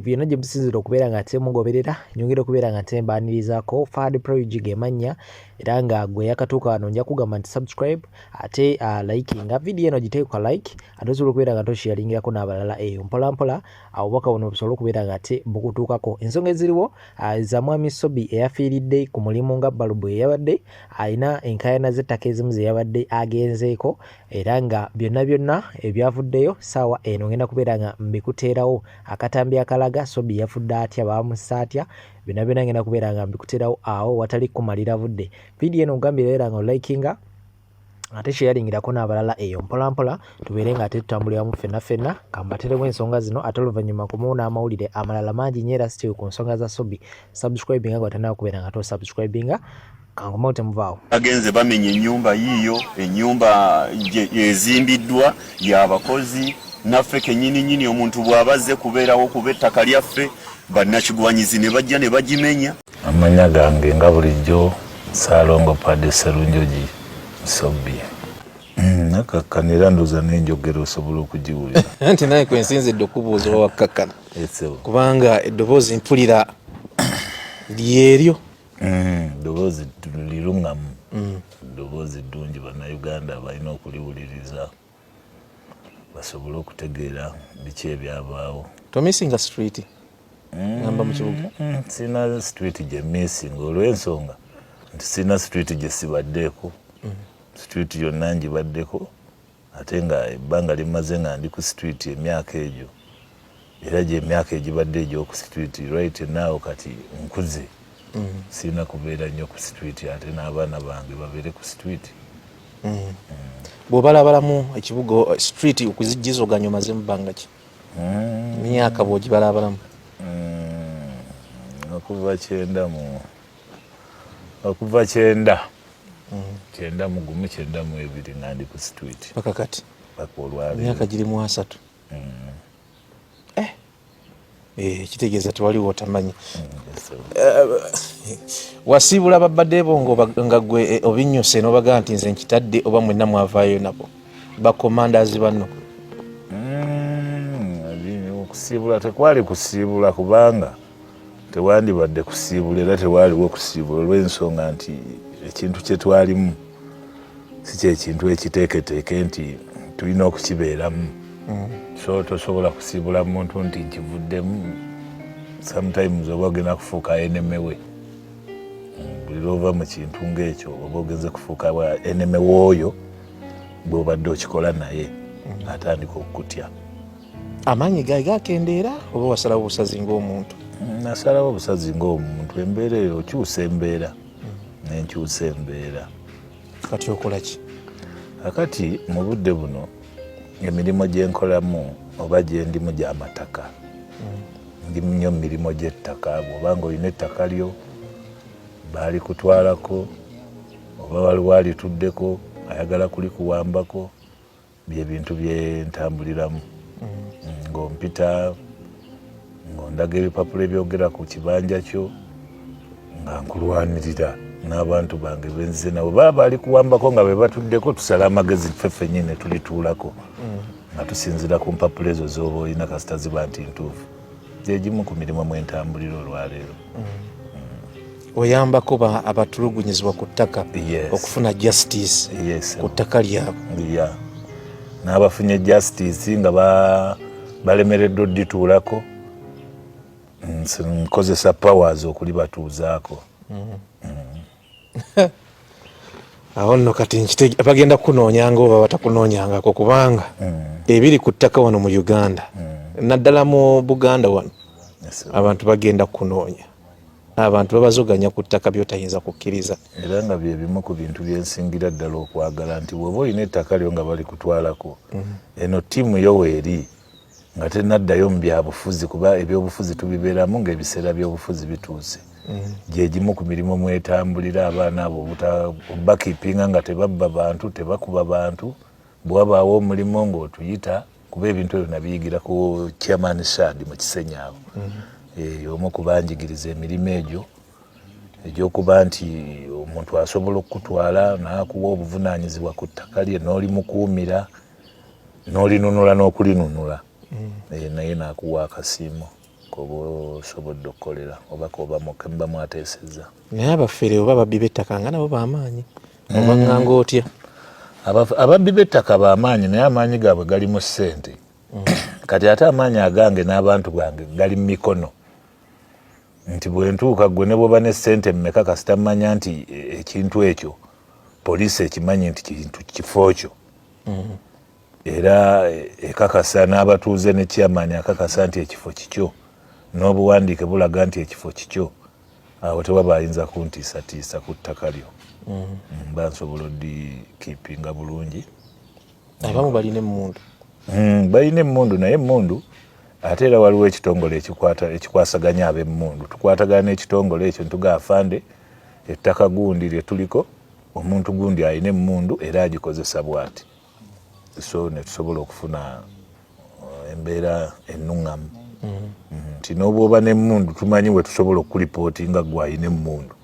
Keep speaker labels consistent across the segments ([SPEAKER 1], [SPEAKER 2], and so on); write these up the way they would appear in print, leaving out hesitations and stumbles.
[SPEAKER 1] Yonna gye musinzira okubeera nga ate mugoberera, nyongera okubeera nga ate mbaanirizaako. Fahad Pro UG gemannya, era nga gwe yakatuuka wano nja kugamba nti subscribe ate likinga vidiyo eno, giteeka like, ate osobola okubeera nga tosharingirako n'abalala eyo mpola mpola, obubaka buno busobole okubeera nga ate bukutuukako. Ensonga eziriwo za Mwami Sobi eyafiiridde ku mulimu nga balubu eyabadde alina enkaayana z'ettaka ezimu ze yabadde agenzeeko, era nga byonna byonna ebyavuddeyo saawa eno ngenda kubeera nga mbikuteerawo akatambi akalaga Sobi yafudde atya, baamussa atya. Byonna byonna ngenda kubeera nga mbikuteerawo awo watali kumalira budde. Vidiyo eno ogambye beera nga olikinga ate sharingirako n'abalala eyo mpola mpola, tubeere nga ate tutambuliramu ffenna ffenna. Kambaterewo ensonga zino, ate oluvannyuma kumawo n'amawulire amalala mangi nnyo, era still ku nsonga za Sobi. Subscribinga gwe atanaba kubeera nga tosubscribinga. Kankomawo, temuvaawo.
[SPEAKER 2] Bagenze bamenya ennyumba yiiyo, ennyumba ezimbiddwa y'abakozi naffe kennyini nnyini. Omuntu bw'aba azze kubeerawo kuba ettaka lyaffe, bannakigwanyizi ne bajja ne bagimenya.
[SPEAKER 3] Amanya gange nga bulijjo Saalongo Pade Serunjogi Sobbi. Nakkakkana era ndowooza n'enjogera osobola okugiwulira.
[SPEAKER 4] Nti naye kwensinzidde okubuuza oba wakkakkana.
[SPEAKER 3] Etsebo.
[SPEAKER 4] Kubanga eddoboozi mpulira lyeryo.
[SPEAKER 3] Ddoboozi liruŋŋamu, ddoboozi ddungi, Bannayuganda balina okuliwuliriza basobole okutegeera biki ebyabaawo.
[SPEAKER 4] Tomissinga street, ngamba mu kibuga?
[SPEAKER 3] Sina street gye missinga, olw'ensonga nti sina street gye sibaddeeko. Street yonna ngibaddeko, ate nga ebbanga limaze nga ndi ku street, emyaka egyo era gyemyaka egibadde egy'oku street. Right now kati nkuze, sirina kubeera nnyo ku street ate n'abaana bange babeere ku street.
[SPEAKER 4] Bw'obalabalamu ekibuga, street okuzigizoganya omaze mu bbanga ki, myaka bw'ogibalabalamu?
[SPEAKER 3] Okuva 90 mu, okuva 91, 92 nga ndi ku street.
[SPEAKER 4] Paka kati?
[SPEAKER 3] Paka olwaleero.
[SPEAKER 4] Emyaka giri mu 30. Eh, eh, kitegeeza tewaliwo otamanyi. Wasiibula babadde bo nga gwe obinnyuse n'obagaa nti nze nkitadde, oba mwenna mwavaayo nabo bakomandazi banno?
[SPEAKER 3] Okusiibula tekwali kusiibula, kubanga tewandibadde kusiibula era tewaaliwo kusiibula, olw'ensonga nti ekintu kye twalimu si kyekintu ekiteeketeeke nti tulina okukibeeramu. So tosobola kusiibula muntu nti nkivuddemu. Sometimes oba ogenda kufuuka enemy we. Buli lwova mu kintu ng'ekyo oba ogenze kufuuka enemy w'oyo bw'obadde okikola naye, atandika okukutya.
[SPEAKER 4] Amaanyi gaali gakendeera oba wasalawo obusazi ng'omuntu?
[SPEAKER 3] Nasalawo obusazi ng'omuntu. Embeera eyo okyusa embeera, nenkyusa embeera.
[SPEAKER 4] Kati okola ki?
[SPEAKER 3] Kakati mu budde buno emirimu gyenkolamu oba gyendimu gy'amataka. Ndi nnyo mu mirimu gy'ettaka. Bw'obanga olina ettaka lyo baalikutwalako, oba waliwo alituddeko ayagala kulikuwambako, byebintu byentambuliramu. Ng'ompita, ng'ondaga ebipapula ebyogera ku kibanja kyo, nga nkulwanirira n'abantu bange benzize nabo. Baba bali kuwambako nga be batuddeko, tusale amagezi ffe ffennyini ne tulituulako nga tusinziira ku mpapula ezo z'oba olina, kasita ziba nti ntuufu. Gyegimu ku mirimu mwentambulira olwaleero.
[SPEAKER 4] Oyambako abatulugunyizibwa ku ttaka
[SPEAKER 3] Yes.
[SPEAKER 4] okufuna justice
[SPEAKER 3] Yes.
[SPEAKER 4] ku ttaka lyabwe?
[SPEAKER 3] Ya, n'abafunye justice nga balemereddwa oddituulako, nkozesa powers okulibatuuzaako.
[SPEAKER 4] Awo nno kati bagenda kukunoonyanga oba batakunoonyangako, kubanga ebiri ku ttaka wano mu Uganda, naddala mu Buganda wano, abantu bagenda kukunoonya. Abantu babazoganya ku ttaka byotayinza kukkiriza.
[SPEAKER 3] Era nga byebimu ku bintu byensingira ddala okwagala, nti bw'oba olina ettaka lyo nga bali kutwalako, eno ttiimu yo weeri nga tenaddayo mu byabufuzi, kuba ebyobufuzi tubibeeramu ng'ebiseera by'obufuzi bituuse. Gyegimu ku mirimu mwetambulira, abaana abo obakeepinga nga tebabba bantu, tebakuba bantu. Bwewabaawo omulimu ng'otuyita, kuba ebintu ebyo nabiyigira ku Chairman Shad mu Kisenyi awo. Omu kubanjigiriza emirimu egyo egyokuba nti omuntu asobola okukutwala n'akuwa obuvunaanyizibwa ku ttaka lye n'olimukuumira n'olinunula n'okulinunula. Naye n'akuwa akasiimo. Koba osobodde okukolera oba koba muba mwateesezza.
[SPEAKER 4] Naye abafere oba ababbi b'ettaka nga nabo bamaanyi obanganga otya?
[SPEAKER 3] Ababbi b'ettaka bamaanyi, naye amaanyi gaabwe gali mu ssente. Kati ate amaanyi agange n'abantu gange gali mu mikono, nti bwentuuka gwe ne bwoba ne ssente mmeka, kasita mmanya nti ekintu ekyo poliisi ekimanyi nti kintu kifo kyo, era ekakasa n'abatuuze ne chairman akakasa nti ekifo kikyo, n'obuwandiike bulaga nti ekifo kikyo, awo tewaba ayinza kuntiisatiisa ku ttaka lyo. Mba nsobola odikeepinga bulungi.
[SPEAKER 4] Abamu balina emmundu.
[SPEAKER 3] Balina emmundu, naye emmundu ate era waliwo ekitongole ekikwasaganya ab'emmundu. Tukwatagana n'ekitongole ekyo ntuga, "Afande, ettaka gundi lye tuliko, omuntu gundi alina emmundu era agikozesa bw'ati," so ne tusobola okufuna embeera ennuŋŋamu, nti n'obwoba n'emmundu tumanyi we tusobola okukulipootinga gwe alina emmundu,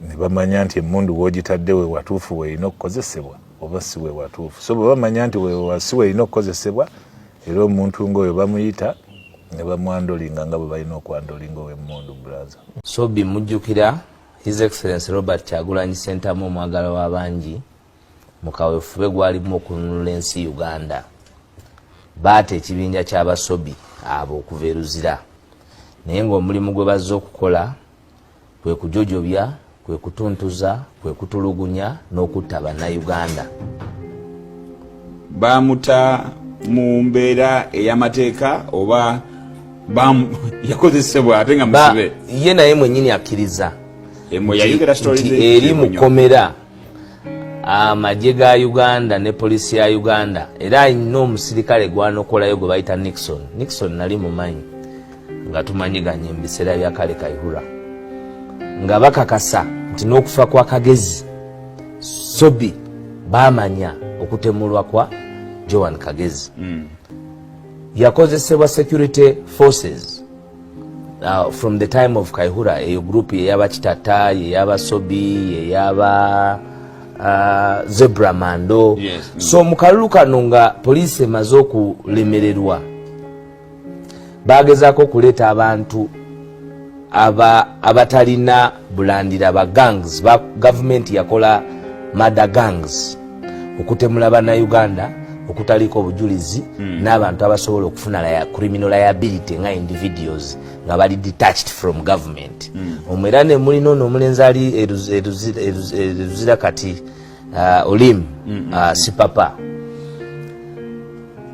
[SPEAKER 3] ne bamanya nti emmundu w'ogitadde we watuufu weerina okukozesebwa oba si we watuufu. So bwe bamanya nti si weerina okukozesebwa, era omuntu ng'oyo bamuyita ne bamwandolinga nga bwe balina okwandolinga ow'emmundu, brother.
[SPEAKER 5] Sobi, mujjukira His Excellency Robert Kyagulanyi Ssentamu, omwagala w'abangi, mu kaweefube gwalimu okununula ensi Uganda, baata ekibinja ky'abasobi abo okuva e Luzira, naye ng'omulimu gwe bazze okukola kwe kujojobya, kwe kutuntuza, kwe kutulugunya n'okutta Bannayuganda.
[SPEAKER 6] Bamuta mu mbeera ey'amateeka oba yakozesebwa ate nga musibe?
[SPEAKER 5] Ye naye mwennyini akkiriza
[SPEAKER 6] Yayogera story
[SPEAKER 5] nti
[SPEAKER 6] ze
[SPEAKER 5] eri
[SPEAKER 6] nnyo.
[SPEAKER 5] Mukomera amagye ga Uganda ne poliisi ya Uganda, era alina omusirikale gwanokolayo gwe bayita Nixon. Nixon nali mumanyi nga tumanyiganye mu biseera bya Kale Kaihura, nga bakakasa nti n'okufa kwa Kagezi, Sobi bamanya okutemulwa kwa Joan Kagezi yakozesebwa security forces from the time of Kaihura. Eyo group yeyaba Kitata, yeyaba Sobi, yeyaba Zebra Mando. So mu kalulu kano nga poliisi emaze okulemererwa, bagezaako okuleeta abantu abatalina bulandira, ba gangs ba gavumenti yakola murder gangs okutemula Bannayuganda okutaliko obujulizi, n'abantu abasobola okufuna criminal liability nga individuals nga bali detached from government. Omwo era ne mulina ono omulenzi ali eruzira kati, Olim Sipapa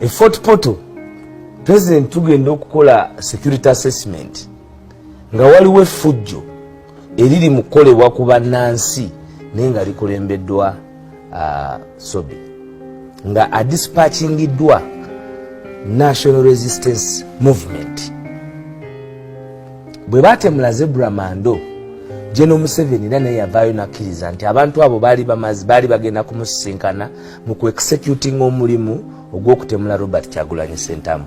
[SPEAKER 5] e Fort Portal. President, tugenda okukola security assessment nga waliwo effujjo eriri mu kukolebwa ku bannansi, naye nga likulembeddwa Sobi nga adispatchingiddwa National Resistance Movement. Bwe batemula Zebra Mando, General Museveni era naye yavaayo nakkiriza nti abantu abo baali bamazi, baali bagenda kumusisinkana mu ku executing omulimu ogw'okutemula Robert Kyagulanyi Sentamu.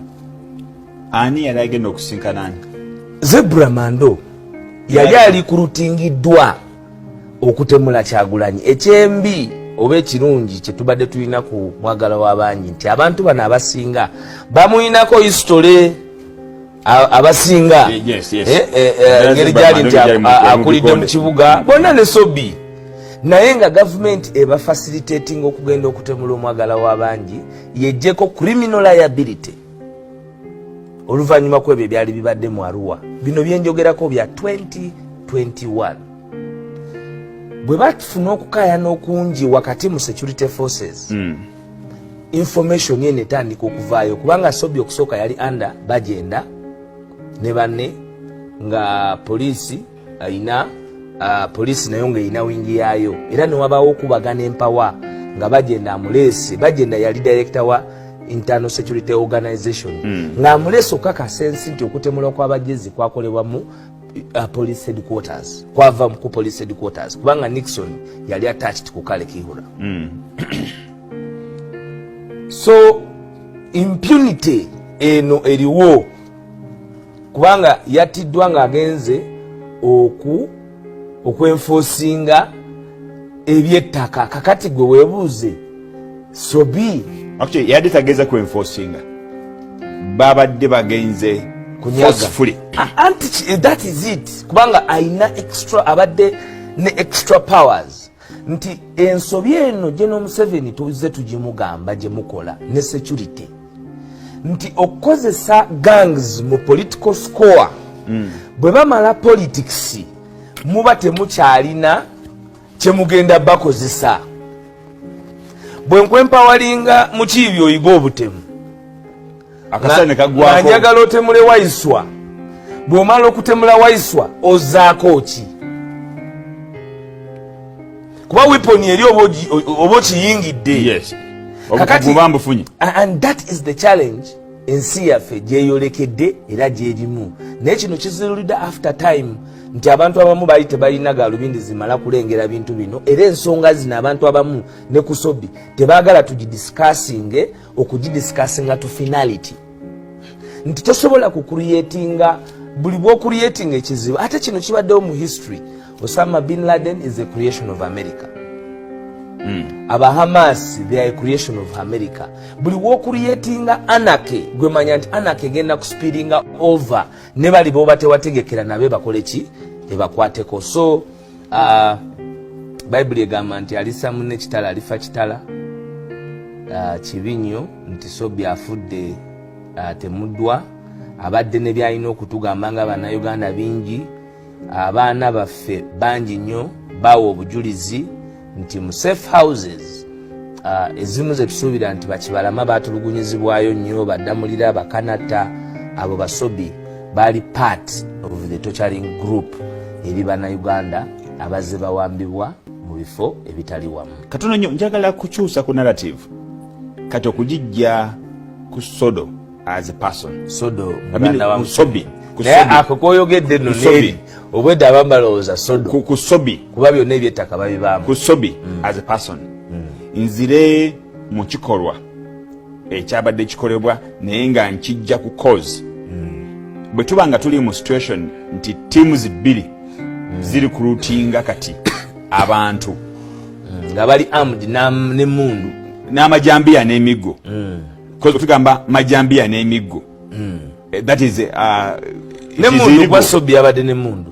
[SPEAKER 6] Ani yali agenda okusinkana ani?
[SPEAKER 5] Zebra Mando yali alikulutingiddwa okutemula Kyagulanyi. Ekyembi oba ekirungi kyetubadde tulina ku mwagala w'abangi nti abantu bano abasinga bamuyinako history, abasinga engeri gyali nti akulidde mu kibuga bonna ne Sobi, naye nga gavumenti ebafacilitating okugenda okutemula omwagala w'abangi yejjeko criminal liability oluvannyuma ku ebyo ebyali bibadde mu Arua. Bino byenjogerako bya 2021, bwe bafuna okukaayana okungi wakati mu security forces, information eno etandika okuvaayo, kubanga Sobi okusooka yali under Bagenda ne banne, nga poliisi ayina poliisi nayo ngaerina wingi yaayo, era newabaawo okubagana empawa nga Bagenda amuleese. Bagenda yali director wa Internal Security Organization, ng'amuleese okukakasa ensi nti okutemulwa kw'abajezi kwakolebwa mu police headquarters, kwava ku police headquarters, kubanga Nixon yali attached ku Kale Kihura. So impunity eno eriwo kubanga yattiddwa ng'agenze okwenforcinga ebyettaka. Kakati gwe weebuuze, Sobi
[SPEAKER 6] Actually, yadde tageza kwenforcinga, babadde bagenze Forcefully.
[SPEAKER 5] Anti that is it, kubanga ayina extra, abadde ne extra powers, nti ensobi eno General Museveni tuzze tugimugamba gye mukola ne security, nti okukozesa gangs mu political score. Bwe bamala politics muba temukyalina kyemugenda bakozesa. Bwe nkwempawalinga mukiibi oyiga obutemu.
[SPEAKER 6] Akaseera ne
[SPEAKER 5] Nga
[SPEAKER 6] kaggwako.
[SPEAKER 5] Njagala otemule Waiswa, bw'omala okutemula Waiswa ozaako ki? Kuba weapon eri oba okiyingidde.
[SPEAKER 6] Obukugu buba mbufunye.
[SPEAKER 5] And that is the challenge ensi yaffe gyeyolekedde era gyerimu. Naye kino kizirulidde after time nti abantu abamu baali tebalina galubindi zimala kulengera bintu bino, era ensonga zino abantu abamu ne ku Sobi tebaagala tugidiscussinge, okugidiscussinga to finality, nti tosobola kucreatinga buli bwocreatinga ekizibu. Ate kino kibaddewo mu history. Osama bin Laden is a creation of America. Aba Hamas, they are a creation of America. Buli wocreatinga anarchy, gwemanya nti anarchy egenda kuspillinga over ne bali boba tewategekera nabe bakole ki ebakwateko. So Bayibuli egamba nti alisa munne kitala alifa kitala. Kibi nnyo nti Sobi afudde temuddwa. Abadde ne byalina okutugamba nga Bannayuganda bingi. Abaana baffe bangi nnyo bawa obujulizi nti mu safe houses ezimu zetusuubira nti bakibalama batulugunyizibwayo nnyo, baddamulira bakanata, abo basobi baali part of the torturing group eri Bannayuganda abazze bawambibwa mu bifo ebitali wamu.
[SPEAKER 6] Katono nnyo, njagala kukyusa ku narrative kati okugijja ku Sodo as a person.
[SPEAKER 5] Sodo
[SPEAKER 6] I mean,
[SPEAKER 5] muganda wa
[SPEAKER 6] ku Sobi. Ku
[SPEAKER 5] Naye
[SPEAKER 6] Sobi.
[SPEAKER 5] ako koyogedde nno
[SPEAKER 6] Ku Sobi.
[SPEAKER 5] neeri obwedde abamu balowooza Sodo
[SPEAKER 6] Ku Sobi.
[SPEAKER 5] Kuba byonna ebyettaka babibaamu.
[SPEAKER 6] Ku Sobi as a person, nzire mu kikolwa ekyabadde kikolebwa, naye nga nkijja ku cause. Bwe tuba nga tuli mu situation nti teams bbiri ziri kurecruitinga kati abantu
[SPEAKER 5] nga bali armed n'emmundu
[SPEAKER 6] n'amajambiya n'emiggo. 'Cause tugamba majambiya n'emiggo. That is it is
[SPEAKER 5] N'emmundu
[SPEAKER 6] illegal.
[SPEAKER 5] Kuba Sobi yabadde n'emmundu.